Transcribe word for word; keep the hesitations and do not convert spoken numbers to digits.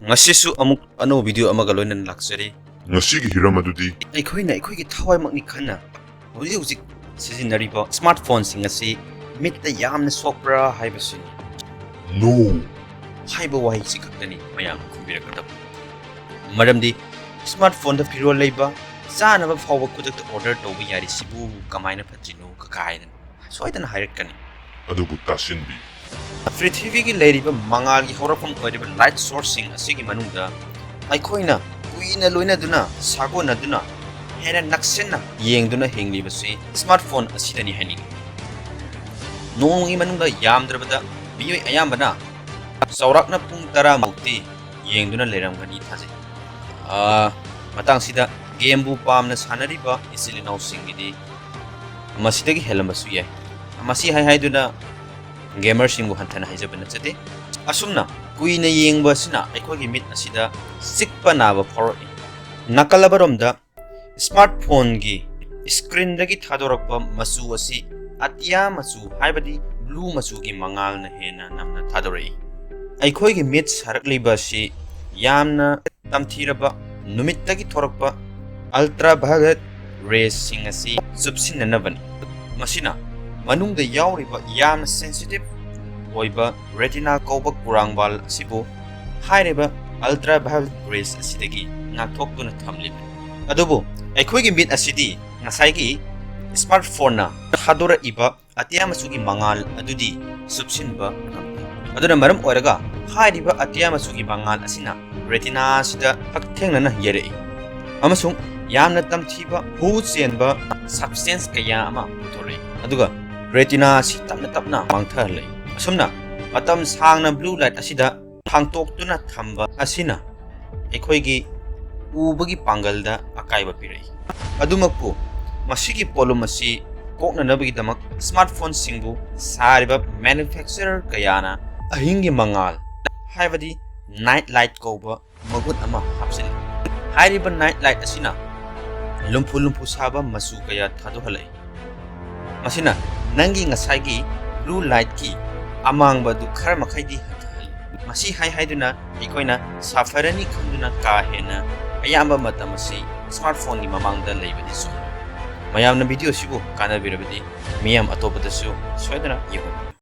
ꯉꯁꯤꯁꯨ ꯑꯃꯨꯛ ꯑꯅꯧꯕ video ꯑꯃꯒ ꯂꯣꯏꯅꯅ ꯂꯥꯛꯆꯔꯤ꯫ ꯉꯁꯤꯒꯤ ꯍꯤꯔꯝ ꯑꯗꯨꯗꯤ ꯑꯩꯈꯣꯏꯅ ꯑꯩꯈꯣꯏꯒꯤ ꯊꯋꯥꯏꯃꯛꯅꯤ ꯈꯟꯅ ꯍꯧꯖꯤꯛ ꯍꯧꯖꯤꯛ ꯁꯤꯖꯤꯟꯅꯔꯤꯕ smartphone ꯁꯤꯡ ꯑꯁꯤ ꯃꯤꯠꯇ ꯌꯥꯝꯅ ꯁꯣꯛꯄ꯭ꯔꯥ ꯍꯥꯏꯕꯁꯤꯅꯤ꯫ No꯫ ꯍꯥꯏꯕ ꯋꯥꯍꯩꯁꯤ ꯈꯛꯇꯅꯤ ꯃꯌꯥꯝ ꯈꯨꯝꯕꯤꯔꯛꯀꯗꯕ꯫ ꯃꯔꯝꯗꯤ smartphone ꯗ ꯐꯤꯔꯣꯜ ꯂꯩꯕ, ꯆꯥꯅꯕ ꯐꯥꯎꯕ ꯈꯨꯗꯛꯇ order ꯇꯧꯕ ꯌꯥꯔꯤꯁꯤꯕꯨ ꯀꯃꯥꯏꯅ ꯐꯠꯇ꯭ꯔꯤꯅꯣ ꯀꯥꯏꯅ ꯁꯣꯏꯗꯅ ꯍꯥꯏꯔꯛꯀꯅꯤ꯫ ꯑꯗꯨꯕꯨ ꯇꯥꯁꯤꯟꯕꯤꯌꯨ꯫ ꯄ꯭ꯔꯤꯊꯤꯕꯤꯒꯤ ꯂꯩꯔꯤꯕ ꯃꯉꯥꯜꯒꯤ ꯍꯧꯔꯛꯐꯝ ꯑꯣꯏꯔꯤꯕ light source ꯁꯤꯡ ꯑꯁꯤꯒꯤ ꯃꯅꯨꯡꯗ ꯑꯩꯈꯣꯏꯅ ꯀꯨꯏꯅ ꯂꯣꯏꯅꯗꯨꯅ, ꯁꯥꯒꯣꯟꯅꯗꯨꯅ, ꯍꯦꯟꯅ ꯅꯛꯁꯤꯟꯅ ꯌꯦꯡꯗꯨꯅ ꯍꯤꯡꯂꯤꯕꯁꯤ smartphone ꯑꯁꯤꯗꯅꯤ ꯍꯥꯏꯅꯤꯡꯏ꯫ ꯅꯣꯡꯃꯒꯤ ꯃꯅꯨꯡꯗ ꯌꯥꯝꯗ꯭ꯔꯕꯗ ꯃꯤꯑꯣꯏ ꯑꯌꯥꯝꯕꯅ ꯆꯥꯎꯔꯥꯛꯅ ꯄꯨꯡ ꯇꯔꯥ ꯃꯨꯛꯇꯤ ꯌꯦꯡꯗꯨꯅ ꯂꯩꯔꯝꯒꯅꯤ ꯊꯥꯖꯩ꯫ ꯑꯥ, ꯃꯇꯥꯡꯁꯤꯗ game ꯕꯨ ꯄꯥꯝꯅ ꯁꯥꯟꯅꯔꯤꯕ ꯏꯆꯤꯜ ꯏꯅꯥꯎꯁꯤꯡꯒꯤꯗꯤ ꯃꯁꯤꯗꯒꯤ ꯍꯦꯜꯂꯝꯕꯁꯨ ꯌꯥꯏ꯫ ꯃꯁꯤ ꯍꯥꯏ ꯍꯥꯏꯗꯨꯅ gamer ꯁꯤꯡꯕꯨ ꯍꯟꯊꯅ ꯍꯥꯏꯖꯕ ꯅꯠꯆꯗꯦ꯫ ꯑꯁꯨꯝꯅ ꯀꯨꯏꯅ ꯌꯦꯡꯕ ꯑꯁꯤꯅ ꯑꯩꯈꯣꯏꯒꯤ ꯃꯤꯠ ꯑꯁꯤꯗ ꯆꯤꯛꯄ ꯅꯥꯕ ꯐꯥꯎꯔꯛꯏ꯫ ꯅꯥꯀꯜ ꯑꯃꯔꯣꯝꯗ smartphone ꯒꯤ screen ꯗꯒꯤ ꯊꯥꯗꯣꯔꯛꯄ ꯃꯆꯨ ꯑꯁꯤ ꯑꯇꯤꯌꯥ ꯃꯆꯨ, ꯍꯥꯏꯕꯗꯤ blue ꯃꯆꯨꯒꯤ ꯃꯉꯥꯜꯅ ꯍꯦꯟꯅ ꯅꯝꯅ ꯊꯥꯗꯣꯔꯛꯏ꯫ ꯑꯩꯈꯣꯏꯒꯤ ꯃꯤꯠ ꯁꯥꯔꯛꯂꯤꯕ ꯑꯁꯤ ꯌꯥꯝꯅ ꯇꯝꯊꯤꯔꯕ ꯅꯨꯃꯤꯠꯇꯒꯤ ꯊꯣꯔꯛꯄ ultraviolet rays ꯁꯤꯡ ꯑꯁꯤ ꯆꯨꯞꯁꯤꯟꯅꯅꯕꯅꯤ꯫ ꯃꯁꯤꯅ ꯃꯅꯨꯡꯗ ꯌꯥꯎꯔꯤꯕ ꯌꯥꯝꯅ sensitive ꯑꯣꯏꯕ retina ꯀꯧꯕ ꯀꯨꯔꯥꯡꯕꯥꯜ ꯑꯁꯤꯕꯨ ꯍꯥꯏꯔꯤꯕ ultraviolet rays ꯑꯁꯤꯗꯒꯤ ꯉꯥꯛꯊꯣꯛꯇꯨꯅ ꯊꯝꯂꯤꯕꯅꯤ꯫ ꯑꯗꯨꯕꯨ ꯑꯩꯈꯣꯏꯒꯤ ꯃꯤꯠ ꯑꯁꯤꯗꯤ ꯉꯁꯥꯏꯒꯤ smartphone ꯅ ꯊꯥꯗꯣꯔꯛꯏꯕ ꯑꯇꯤꯌꯥ ꯃꯆꯨꯒꯤ ꯃꯉꯥꯜ ꯑꯗꯨꯗꯤ ꯆꯨꯞꯁꯤꯟꯕ ꯉꯝꯗꯦ꯫ ꯑꯗꯨꯅ ꯃꯔꯝ ꯑꯣꯏꯔꯒ ꯍꯥꯏꯔꯤꯕ ꯑꯇꯤꯌꯥ ꯃꯆꯨꯒꯤ ꯃꯉꯥꯜ ꯑꯁꯤꯅ retina ꯑꯁꯤꯗ ꯍꯛꯊꯦꯡꯅꯅ ꯌꯩꯔꯛꯏ ꯑꯃꯁꯨꯡ ꯌꯥꯝꯅ ꯇꯝꯊꯤꯕ ꯍꯨ ꯆꯦꯟꯕ substance ꯀꯌꯥ ꯑꯃ ꯄꯨꯊꯣꯔꯛꯏ, ꯑꯗꯨꯒ retina ꯑꯁꯤ ꯇꯞꯅ ꯇꯞꯅ ꯃꯥꯡꯊꯍꯜꯂꯛꯏ꯫ ꯑꯁꯨꯝꯅ ꯃꯇꯝ ꯁꯥꯡꯅ blue light ꯑꯁꯤꯗ ꯊꯥꯡꯇꯣꯛꯇꯨꯅ ꯊꯝꯕ ꯑꯁꯤꯅ ꯑꯩꯈꯣꯏꯒꯤ ꯎꯕꯒꯤ ꯄꯥꯡꯒꯜꯗ ꯑꯀꯥꯏꯕ ꯄꯤꯔꯛꯏ꯫ ꯑꯗꯨꯃꯛꯄꯨ, ꯃꯁꯤꯒꯤ ꯄꯣꯠꯂꯨꯝ ꯑꯁꯤ ꯀꯣꯛꯅꯅꯕꯒꯤꯗꯃꯛ smartphone ꯁꯤꯡꯕꯨ ꯁꯥꯔꯤꯕ manufacturer ꯀꯌꯥꯅ ꯑꯍꯤꯡꯒꯤ ꯃꯉꯥꯜ, ꯍꯥꯏꯕꯗꯤ night light ꯀꯧꯕ ꯃꯒꯨꯟ ꯑꯃ ꯍꯥꯞꯆꯤꯜꯂꯤ꯫ ꯍꯥꯏꯔꯤꯕ night light ꯑꯁꯤꯅ ꯂꯨꯝꯐꯨ ꯂꯨꯝꯐꯨ ꯁꯥꯕ ꯃꯆꯨ ꯀꯌꯥ ꯊꯥꯗꯣꯛꯍꯜꯂꯛꯏ꯫ ꯃꯁꯤꯅ ꯅꯪꯒꯤ ꯉꯁꯥꯏꯒꯤ blue light ꯀꯤ ꯑꯃꯥꯡꯕ ꯑꯗꯨ ꯈꯔ ꯃꯈꯩꯗꯤ ꯍꯟꯊꯍꯜꯂꯤ꯫ ꯃꯁꯤ ꯍꯥꯏ ꯍꯥꯏꯗꯨꯅ ꯑꯩꯈꯣꯏꯅ ꯁꯥꯐꯔꯅꯤ ꯈꯟꯗꯨꯅ ꯀꯥ ꯍꯦꯟꯅ ꯑꯌꯥꯝꯕ ꯃꯇꯝ ꯑꯁꯤ ꯁ꯭ꯃꯥꯔꯠꯐꯣꯟꯒꯤ ꯃꯃꯥꯡꯗ ꯂꯩꯕꯗꯤ ꯆꯨꯝꯃꯤ꯫ ꯃꯌꯥꯝꯅ ꯚꯤꯗꯤꯑꯣꯁꯤꯕꯨ ꯀꯥꯟꯅꯕꯤꯔꯕꯗꯤ ꯃꯤꯌꯥꯝ ꯑꯇꯣꯞꯄꯗꯁꯨ ꯁꯣꯏꯗꯅ ꯌꯧꯍꯟꯕꯤꯌꯨ꯫